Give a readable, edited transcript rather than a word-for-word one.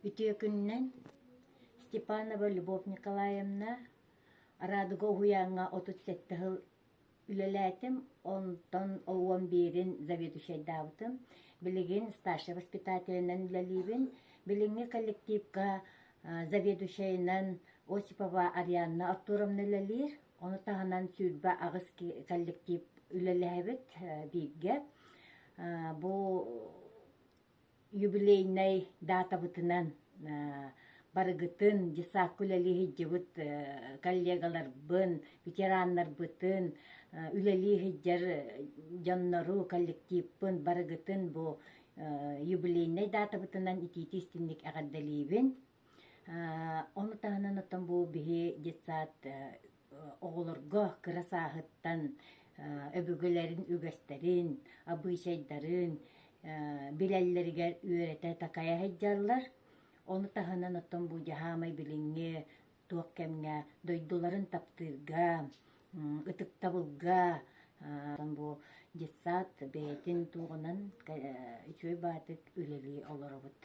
Үтүө күнүнэн Степанова Любовь Николаевна Радуга уһуйааҥҥа 37 сыл үлэлээтим, онтон 11-ин заведующайдаабытым. Билигин старшай воспитателинэн үлэлиибин. Билиҥҥи коллективка заведующайынан Осипова Арианна Артуровна үлэлиир. Ону таһынан 28 коллектив үлэлэһэбит бииргэ. Бу юбилейнай даатабытынан барыгытын десакка үлэлии сылдьыбыт коллегаларбын, ветераннарбытын, үлэлии сылдьар дьоннору, коллективпын барыгытын бу юбилейнай даатабытынан итиитии-истинник эҕэрдэлиибин. Ону таһынан оттон бу биһи детсад оҕолорго кыра сааһыттан өбүгэлэрин үгэстэрин, абыычайдарын билэллэригэр үөрэтэ такайа сылдьаллар. Ону таһынан оттон бу дьаһаамай билиҥҥи туох кэмҥэ дойдуларын таптыырга, ытыктабылга бу детсад бэйэтин туоҕунан үчүгэй баатык үлэлии олоробут.